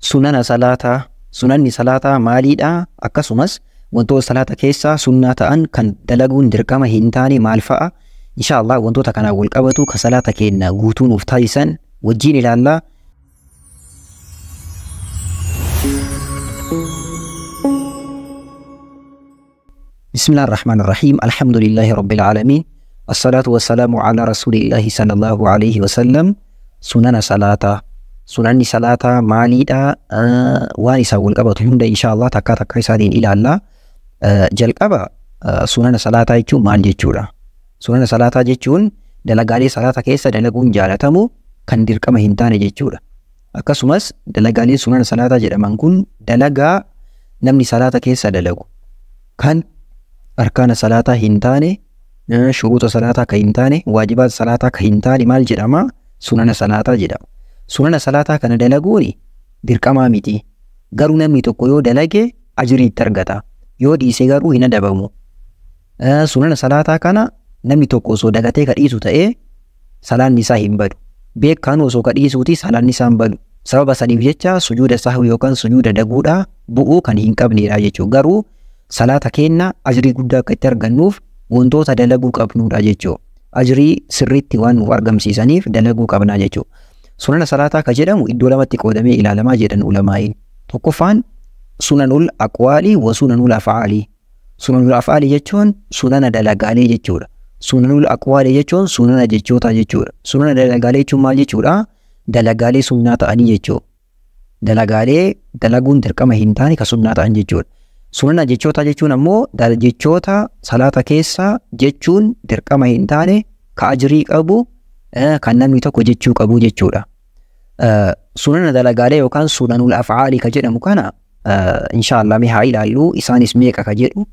Sunana salaataa, sunanni salaataa maaliidha? Akkasumas wantoota salaata keessaa sunnaa ta'an kan dalaguun dirqama hin taane maal fa'a? Insha Allah wantoota kanaan wal qabatu kan salaata keenya guutuu nuuf taasisan wajjin ilaallaa. بسم الله الرحمن الرحيم الحمد لله رب العالمين الصلاة والسلام على رسول الله صلى الله عليه وسلم. سنن صلاة، سنن صلاة maaliidha? Waan isaan wal qabatu hunda insha Allah takka takka isaaniin ilaalla. Jalqaba sunana salaataa jechuun maal jechuudha? Sunana salaataa jechuun dalagaalee salaata keessa dalaguun jaalatamu kan dirqama hin taane jechuudha. Akkasumas dalagaalee sunana salaataa jedhaman kun dalagaa namni salaata keessa dalagu kan arkaana salaataa hin taane, shuruuta salaataa kan hin taane, waajibaata salaataa kan hin taane maal jedhama? Sunana salaataa jedhama. Sunana salaataa kana dalaguun dirqamaa miti. Garuu namni tokko yoo dalage ajirii itti argata. Yoo dhiise garuu hin adabamu. Sunana salaataa kana namni tokko osoo dagatee ka dhiisu ta'ee salaanni isaa hin badu. Beekaan osoo ka dhiisuuti salaanni isaa hin badu. Sababa saniif jecha sujuuda sahwi yookaan sujuuda daguudhaa bu'uu kan hin qabnedha jechuudha. Garuu salaata keenna ajirii guddaa akka itti argannuuf wantoota dalaguu qabnudha jechuudha. Ajirii sirriitti waan nuuf argamsiisaniif dalaguu qabnaa jechuudha. Sunana salaataa ka jedhamu iddoo lamatti qoodamee ilaalamaa jedhan ulamaa'iin. Tokkoffaan sunanul aqwaalii wa sunanul af'aalii. Sunanul af'aalii jechuun sunana dalagaalee jechuudha. Sunanul aqwaalii jechuun sunana jechootaa jechuudha. Sunana dalagaalee jechuun maal jechuudha? Dalagaalee sunnaa ta'anii jechuudha. Dalagaalee dalaguun dirqama hin taane ka sunnaa ta'an jechuudha. Sunana jechootaa jechuun ammoo jechoota salaata keessa jechuun dirqama hin taane ka ajirii qabu kan namni tokko jechuu qabu jechuudha. Sunana dalagaalee yookaan sunanul af'aalii ka jedhamu kana insha Allah mee haa ilaallu, isaanis meeqa ka jedhu.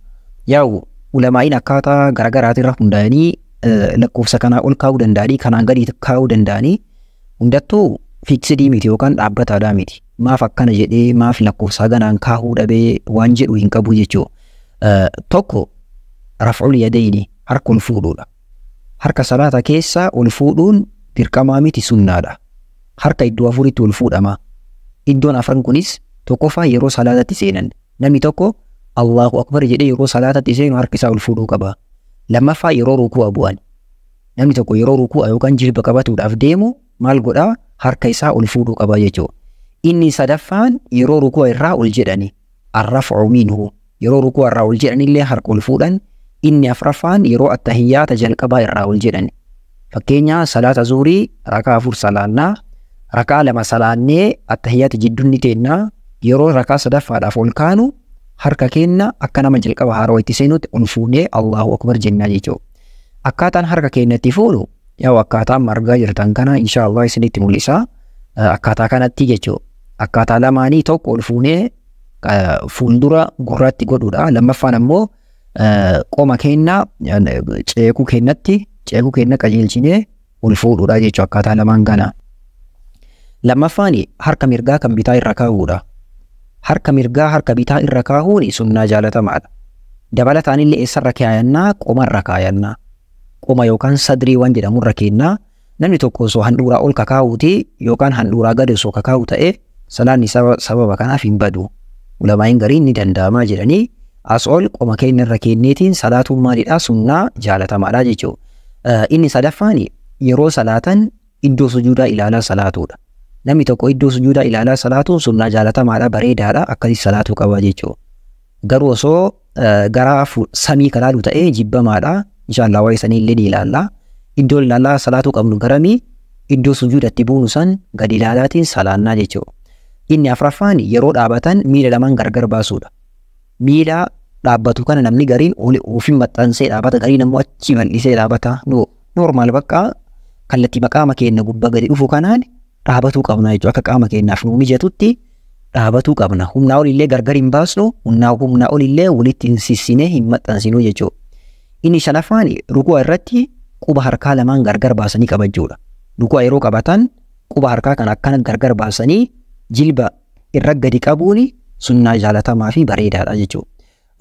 Yaa'u ulamaa'iin akkaataa garaagaraatirra hundaa'anii lakkoofsa kanaa ol kaa'uu danda'anii kanaan gadi kaa'uu danda'anii hundattuu fiiksidii miti yookaan dhaabbataadhaa miti. Maaf akkana jedhee maaf lakkoofsa ganaan kaa'uu dhabee waan jedhu hin qabu jechuudha. Tokko raf'ul yadayni, harka ol fuudhuudha. Harka salaata keessa ol fuudhuun dirqamaa miti, sunnaadha. Harka iddoo afuritti ol fuudhama. Iddoon afran kunis tokkoffaa yeroo salaatatti seenan. Namni tokko Allahu akbar jedhee yeroo salaatatti seenu harka isaa ol fuudhuu qaba. Lammaffaa yeroo ruku'a bu'an. Namni tokko yeroo ruku'a yookaan jilba qabatuudhaaf deemu maal godhaa? Harka isaa ol fuudhuu qaba jechuudha. Inni sadaffaan yeroo ruku'a irraa ol jedhani. Arraf'u minhu. Yeroo ruku'a irraa ol jedhanillee harka ol fuudhan. Inni afraffaan yeroo attahiyyaata jalqabaa irraa ol jedhani. Fakkeenya salaata zuurii rakaa 4 salaannaa, rakaa 2 salaannee attahiyyaata jidduun ni teennaa. Yeroo rakaa sadaffaadhaaf ol kaanu harka keenya akka nama jalqaba haaroo itti seenutti ol fuunee Allahu akbar jennaa jechuudha. Akkaataan harka keenya itti fuunu yaa'u akkaataan margaa jirtan kana insha Allah isinitti mul'isa. Akkaataa kanatti jechuudha. Akkaataa lamaanii tokko ol fuunee fuuldura gurraatti godhuudha. Lammaffaan ammoo qoma keenya ceekuu keenyatti ceekuu keenya qajeelchinee ol fuudhuudha jechuudha akkaataa lamaan kana. Lammaffaan harka mirgaa kan bitaa irra kaa'uudha. Harka mirgaa harka bitaa irra kaa'uun sunnaa jaalatamaadha. Dabalataan illee eessarra kaayannaa? Qomarra kaayannaa. Qoma yookaan sadrii waan jedhamurra kennaa. Namni tokko osoo handhuuraa ol kakaa'uuti yookaan handhuuraa gadi osoo kakaa'u ta'e salaanni sababa kanaaf hin badu. Ulamaa'iin gariin ni danda'amaa jedhanii as ol qoma keenya irra kenneetiin salaatuun maalidhaa? Sunnaa jaalatamaadha jechuudha. Inni sadaffaan yeroo salaatan iddoo sujuudaa ilaalaa salaatuudha. Namni tokko iddoo sujuudaa ilaalaa salaatuun sunnaa jaalatamaadha, bareedaadha, akkasii salaatuu qaba jechuudha. Garuu osoo gara samii kalaalu ta'ee jibbamaadha. Insha Allah waa'ee sanii illee ni ilaalla. Iddoo ilaalaa salaatuu qabnu garamii? Iddoo sujuudatti buunu san gadi ilaalaatiin salaannaa jechuudha. Inni afraffaan yeroo dhaabatan miila lamaan gargar baasuudha. Miila dhaabbatu kana namni gariin ofiin maxxansee dhaabata, gariin ammoo achi bal'isee dhaabata. Normaal bakka kallattii qaama keenya gubbaa gadi dhufu kanaan dhaabatuu qabna jechuudha. Akka qaama keenyaaf nu mijatutti dhaabatuu qabna. Humnaa olillee gargar hin baasnu, humnaa olillee walitti hin sissinee hin maxxansinu jechuudha. Inni shanaffaan ruku'a irratti quba harkaa lamaan gargar baasanii qabachuudha. Ruku'a yeroo qabatan quba harkaa kan akkana gargar baasanii jilba irra gadi qabuun sunnaa jaalatamaa fi bareedaadha jechuudha.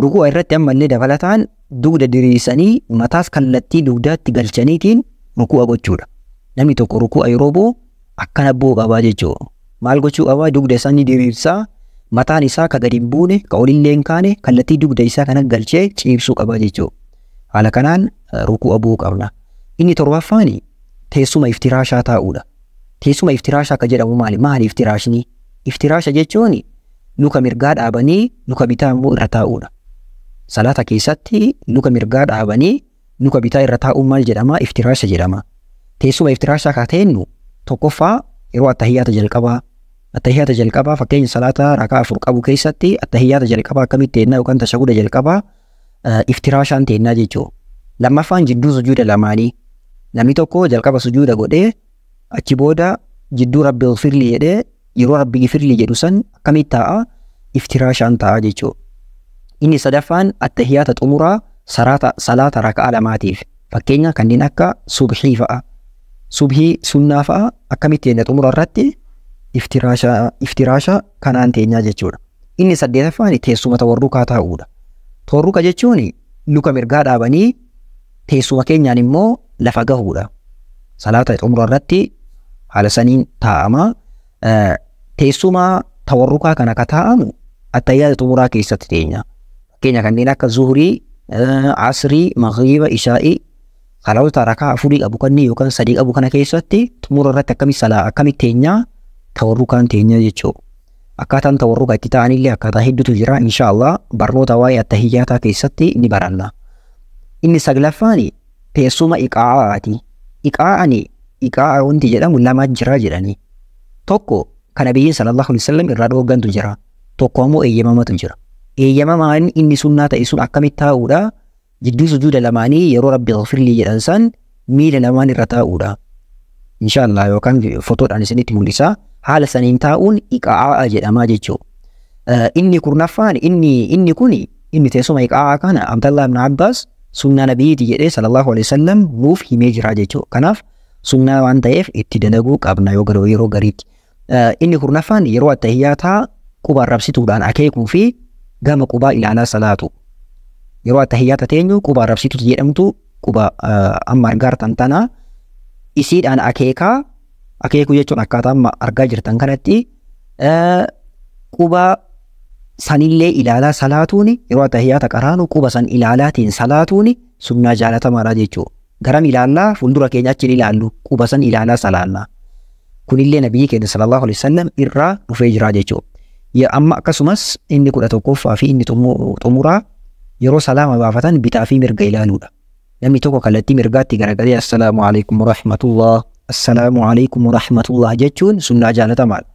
Ruku'a irratti ammallee dabalataan dugda diriirsanii mataas kallattii dugdaatti galchaniitiin ruku'a gochuudha. Namni tokko ruku'a yeroo bu'u akkana bu'uu qabaa jechuudha. Maal gochuu qaba? Dugda isaa ni diriirsaa. Mataan isaa ka gadi hin buune, ka olillee hin kaane, kallattii dugda isaa kana galchee ciibsuu qaba jechuudha. Haala kanaan ruku'a bu'uu qabna. Inni torbaffaan teessuma iftiraashaa taa'uudha. Teessuma iftiraashaa ka jedhamu maali? Maali iftiraashni? Iftiraasha jechuun luka mirgaa dhaabanii luka bitaa immoo irra taa'uudha. Salaata keessatti luka mirgaa dhaabanii luka bitaa irra taa'uun maal jedhama? Iftiraasha jedhama. Teessuma iftiraashaa ka teennu tokkoffaa yeroo attahiyyaata jalqabaa. Attahiyyaata jalqabaa fakkeenya salaata rakaa 4 qabu keessatti attahiyyaata jalqabaa akkamitti teennaa yookaan tashahuda jalqabaa iftiraashaan teennaa jechuudha. Lammaffaan jidduu sujuuda lamaanii. Namni tokko jalqaba sujuuda godhee achi booda jidduu rabbi gfirli jedhee yeroo rabbi gfirli jedhu san akkamitti taa'a? Iftiraashaan taa'a jechuudha. Inni sadaffaan attahiyyaata xumuraa salaata rakaa lamaatiif. Fakkeenya kanneen akka subhii fa'a. Subhii sunnaa fa'a akkamitti teenna xumura irratti iftiraasha kanaan teenyaa jechuudha. Inni saddeetaffaan teessuma tawarrukaa taa'uudha. Tawarruka jechuun luka mirgaa dhaabanii teessuma keenyaan immoo lafa gahuudha. Salaata xumura irratti haala saniin taa'ama. Teessuma tawarrukaa kana ka taa'amu attahiyyaata xumuraa keessatti teenya. Fakkeenya kanneen akka zuhurii, asrii, maghriba, ishaa'ii salaatota rakaa 4 qabu kanneen yookaan 3 qabu kana keessatti xumura irratti akkamitti teenyaa tawarrukaan teenya jechuudha. Akkaataan tawarruka itti ta'anillee akkaataa hedduutu jira. Inshaallah barnoota waa'ee attahiyyaataa keessatti ni baranna. Inni saglaffaan teessuma iqaa'aati. Iqaa'ani iqaa'a wanti jedhamu lama jira jedhani. Tokko kan nabiyyiin sallallahu alaihi wasallam irraa dhoorgantu jira. Tokko ammoo eeyyamamatu jira. Eeyyamamaan inni sunnaa ta'e sun akkamitti taa'uudha? Jidduu sujuuda lamaanii yeroo rabbi gfirlii jedhan san miila lamaan irra taa'uudha. Inshaallah yookaan fotoodhaan isinitti mul'isa. Haala saniin taa'uun iqaa'a jedhamaa jechuudha. Inni kurnaffaan inni kun inni teessuma iqaa'a kana Abdallah ibn Abbas sunnaa nabiyyiiti jedhee sallallahu alaihi wasallam nuuf himee jira jechuudha. Kanaaf sunnaa waan ta'eef itti dalaguu qabna yoo garuu yeroo gariitti. Inni kurnaffaan yeroo attahiyyaataa quba arrabsituudhaan akeekuu fi gama qubaa ilaalaa salaatu. Yeroo attahiyyaata teenyu quba arrabsituutu jedhamtu quba amma argaa jirtan tana isiidhaan akeekaa. Akeekuu jechuun akkaataa amma argaa jirtan kanatti quba sanillee ilaalaa salaatuun yeroo attahiyyaata qaraanu quba san ilaalaatiin salaatuun sunnaa jaalatamaadha jechuudha. Garam ilaallaa fuuldura keenya achi ilaallu quba san ilaalaa salaannaa. Kunillee nabiyyi keenya sallallahu alaihi wasallam irraa dhufee jira jechuudha. Amma akkasumas inni 11ffaa fi inni xumuraa yeroo salaama baafatan bitaa fi mirga ilaaluudha. Namni tokko kallattii mirgaatti garagalee assalaamu alaikum warahmatullah assalaamu alaikum warahmatullah jechuun sunnaa jaalatamaadha.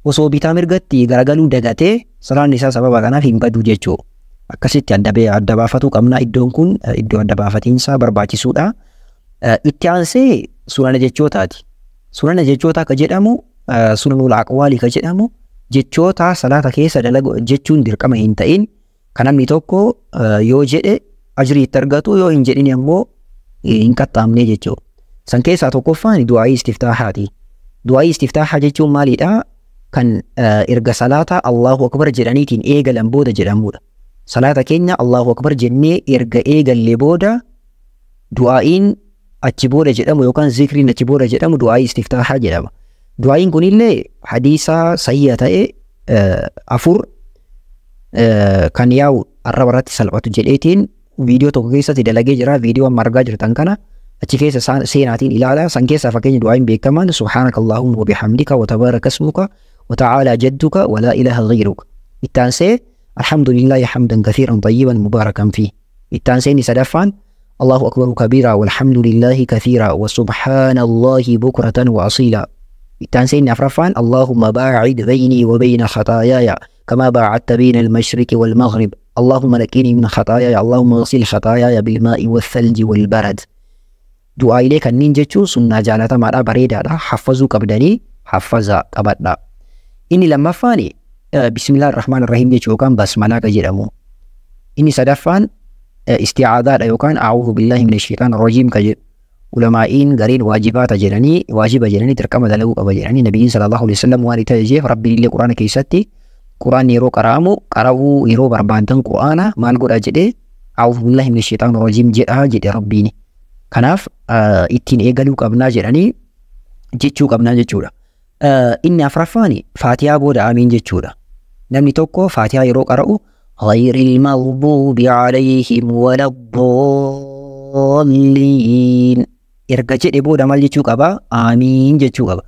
Osoo bitaa mirgatti garagaluu dagatee salaan isaa sababa kanaaf hin badu jechuudha. Akkasitti adda baafatuu qabna. Iddoon kun iddoo adda baafatiinsaa barbaachisuudha. Itti aansee sunana jechootaati. Sunana jechootaa ka jedhamu sunanul aqwaalii ka jedhamu jechoota salaata keessa dalagu jechuun dirqama hin ta'in kan namni tokko yoo jedhe ajrii itti argatu yoo hin jedhin ammoo hin qaxxaamne jechuudha. San keessaa tokkoffaan du'aayii istiftaahaati. Du'aayii istiftaahaa jechuun maalidha? Kan erga salaata Allahu Akbar jedhaniitiin eegalan booda jedhamudha. Salaata keenya Allahu Akbar jennee erga eegallee booda du'aayiin achi booda jedhamu yookaan zikriin achi booda jedhamu du'aayii istiftaahaa jedhama. Du'aayiin kunillee hadiisa sayya ta'e 4 kan yaa'u arraba irratti salphatu jedheetiin viidiyoo tokko keessatti dalagee jira. Viidiyoo amma argaa jirtan kana achi keessa seenaatiin ilaala. San keessaa fakkeenya du'aayiin beekamaan subhaanaka Allahumma wa bihamdika wa tabaaraka ismuka wa ta'aalaa jadduka wa laa ilaaha ghayruka. Itti aansee alhamdulillahi hamdan kathiiran tayyiban mubaarakan fi. Itti aansee inni sadaffaan Allahu akbaru kabiira walhamdulillahi kathiira wa subhaanallahi bukratan wa asiila. Itti aansee inni afraffaan Allahumma baa'id baynii wa bayna khataayaaya كما باعدت بين المشرق والمغرب اللهم نقني من خطاياي اللهم اغسل خطاياي بالماء والثلج والبرد. Du'aayilee kanneen jechuun sunnaa jaalatamaadha, bareedaadha. Haffazuu qabdanii haffaza qabadha. Inni lammaffaan bismillaahi rahmaan rahiim jechuu yookaan basmalaa ka jedhamu. Inni sadaffaan isti'aadaadha yookaan a'uudhu billaahi mina shaytaan rajiim ka jedhu. Ulamaa'iin gariin waajibaata jedhanii waajiba jedhanii dirqama dalaguu qaba jedhanii nabiyyiin sallallahu alaihi wasallam waan itti ajajeef rabbiin illee quraana keessatti quraanni yeroo qara'amu qara'uu yeroo barbaadan quraana maal godha jedhee a'uudhu billaahi mina shaytaan rajiim jedhaa jedhe rabbiin. Kanaaf ittiin eegaluu qabnaa jedhanii jechuu qabnaa jechuudha. Inni afraffaan Faatihaa booda amiin jechuudha. Namni tokko Faatihaa yeroo qara'u ghayril maghduubi alayhim waladdaalliin erga jedhe booda maal jechuu qaba? Amiin jechuu qaba.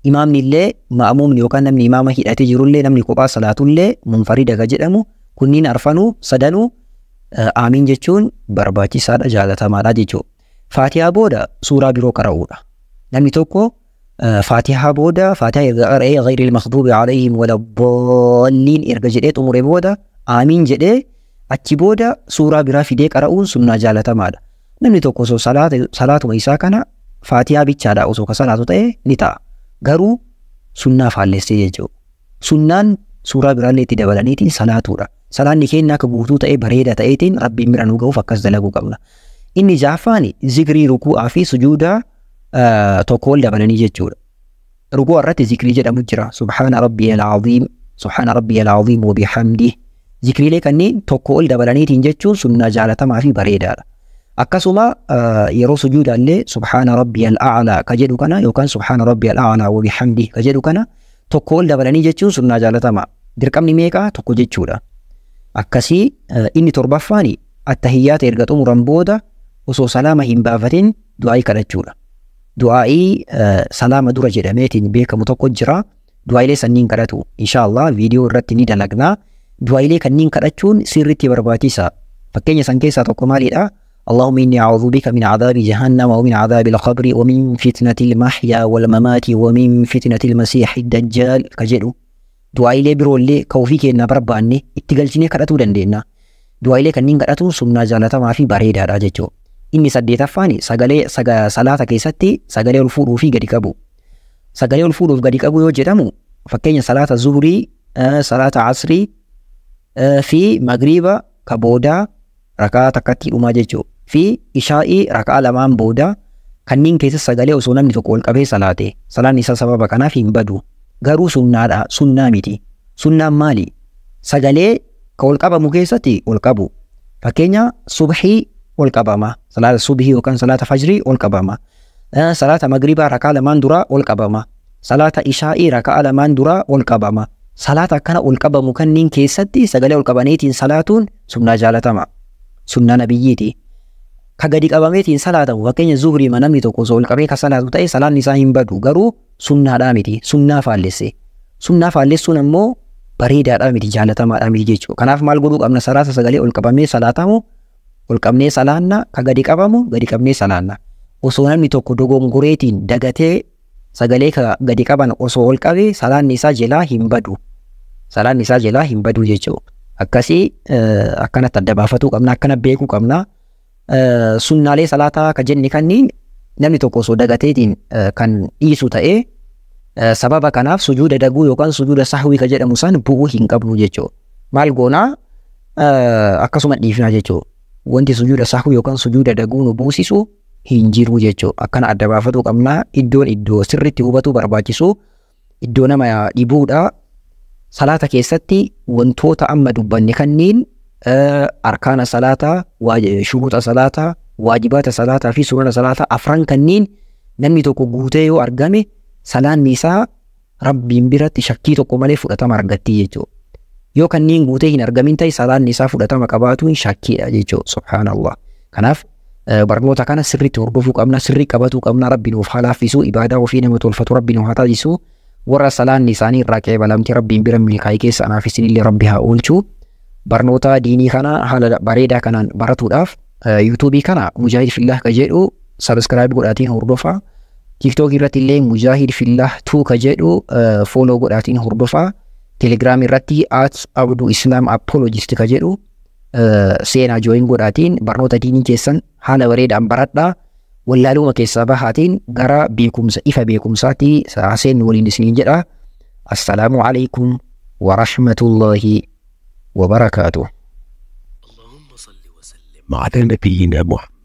Imaamni illee ma'amuumni yookaan namni imaama hidhatee jirullee namni kophaa salaatullee munfarida ka jedhamu kunniin arfanuu sadanuu amiin jechuun barbaachisaadha, jaalatamaadha jechuudha. Faatihaa booda suuraa biroo qara'uudha. Namni tokko Faatihaa booda Faatihaa erga qara'ee ghayril maghduubi alayhim waladdaalliin erga jedhee xumure booda amiin jedhee achi booda suuraa biraa fidee qara'uun sunnaa jaalatamaadha. Namni tokko osoo salaatuma isaa kana Faatihaa bichaadha osoo ka salaatu ta'e ni ta'a. Garuu sunnaa faallessee jechuudha. Sunnaan suuraa biraallee itti dabalaniitiin salaatuudha. Salaanni keenya akka guutuu ta'ee bareeda ta'eetiin Rabbiin bira nu ga'uuf akkas dalaguu qabna. Inni ja'affaan zikrii ruku'aa fi sujuudaa tokko ol dabalanii jechuudha. Ruku'a irratti zikrii jedhamu jira. Subhaana rabbiyal aziim, subhaana rabbiyal aziim wa bihamdih. Zikriilee kanneen tokko ol dabalaniitiin jechuun sunnaa jaalatamaa fi bareedaadha. Akkasuma yeroo sujuudaallee subhaana rabbiyal a'laa ka jedhu kana yookaan subhaana rabbiyal a'laa wa bihamdih ka jedhu kana tokko ol dabalanii jechuun sunnaa jaalatamaa. Dirqamni meeqaa? Tokko jechuudha. Akkasii inni torbaffaan attahiyyaata erga xumuran booda osoo salaama hin baafatin du'aa'ii kadhachuudha. Du'aa'ii salaama dura jedhameetiin beekamu tokko jira. Du'aa'ilee sanniin kadhatu. Inshaallah viidiyoo irratti ni dalagnaa. Du'aa'ilee kanniin kadhachuun sirriitti barbaachisa. Fakkeenya san keessaa tokko maalidha? Allahumma inni a'udhu bika min adaabi jahannama wa min adaabi al-qabri wa min fitnati al-mahya wal mamaati wa min fitnati al-masiihi dajjaal ka jedhu. Du'aa'ilee biroollee ka ofii keenya barbaanne itti galchinee kadhatuu dandeenya. Du'aa'ilee kanniin kadhatuun sunnaa jaalatamaa fi bareedaadha jechuudha. Inni saddeetaffaan sagalee salaata keessatti sagalee ol fuudhuu fi gadi qabu. Sagalee ol fuudhuuf gadi qabu yoo jedhamu fakkeenya salaata zuhurii, salaata asrii fi magriiba ka boodaa rakaa takkatti dhumaa jechuudha. Fi ishaa'ii rakaa lamaan boodaa kanneen keessa sagalee osoo namni tokko ol qabee salaate salaan isaa sababa kanaaf hin badu. Garuu sunnaadha, sunnaa miti. Sunnaan maali? Sagalee ka ol qabamu keessatti ol qabu. Fakkeenya subhii ol qabama. Salaata subhii yookaan salaata fajrii ol qabama. Salaata magriibaa rakaa lamaan duraa ol qabama. Salaata ishaa'ii rakaa lamaan duraa ol qabama. Salaata akkana ol qabamu kanneen keessatti sagalee ol qabaniitiin salaatuun sunnaa jaalatama. Sunnaa nabiyyiiti. Ka gadi qabameetiin salaatamu fakkeenya zuhrii namni tokko osoo ol qabee ka salaatu ta'e salaanni isaa hin badu. Garuu sunnaadhaa miti. Sunnaa faallesse. Sunnaa faallessuun ammoo bareedaadhaa miti, jaalatamaadhaa miti jechuudha. Kanaaf maal godhuu qabna? Salaata sagalee ol qabamee salaatamu ol qabnee salaanna, ka gadi qabamu gadi qabnee salaanna. Osoo namni tokko dogongoreetiin dagatee sagalee ka gadi qaban osoo ol qabee salaanni isaa jalaa hin badu. Salaanni isaa jalaa hin badu jechuudha. Akkasii akkanatti adda baafatuu qabna, akkana beekuu qabna. Sunnaalee salaataa ka jenne kanniin namni tokko osoo dagateetiin kan dhiisu ta'ee sababa kanaaf sujuuda daguu yookaan sujuuda sahwii ka jedhamu san bu'uu hin qabnu jechuudha. Maal goonaa? Akkasuma dhiifnaa jechuudha. Wanti sujuuda sahwii yookaan sujuuda daguu nu buusisu hin jiru jechuudha. Akkana adda baafatuu qabna. Iddoon iddoo sirriitti hubatuu barbaachisu iddoo nama dhibuudha. Salaata keessatti wantoota amma dubbanne kanniin arkaana salaataa, shuruuxa salaataa, waajibaata salaataa fi sunana salaataa afran kanniin namni tokko guutee yoo argame salaanni isaa Rabbiin biratti shakkii tokko malee fudhatama argatti jechuudha. Yoo kanniin guutee hin argamin ta'e salaanni isaa fudhatama qabaatuun shakkiidha jechuudha. Subhaanallah. Kanaaf barnoota kana sirriitti hordofuu qabna, sirrii qabatuu qabna. Rabbi nuuf haa laaffisu, ibaadaa ofii nama tolfatu Rabbi nuuf haa taasisu. Warra salaanni isaanii irraa qeebalamte Rabbiin bira milkaa'ee keessa anaaf isinillee Rabbi haa oolchu. Barnoota diinii kana haala bareedaa kanaan baratuudhaaf yuutuubii kana Mujaahid Fillah ka jedhu subscribe godhaatiin hordofaa. TikTok irratti illee Mujaahid Fillah 2 ka jedhu follow godhaatiin hordofaa. Telegram irratti @AbduIslamApologist ka jedhu seenaa join godhaatiin barnoota diinii keessan haala bareedaan baradhaa. Wallaaluma keessaa bahaatiin gara beekumsa ifa beekumsaatti seennu waliin isiniin jedha. Assalaamu alaikum wa rahmatullahi wa barakaatuh. اللهم صل وسلم على نبينا محمد.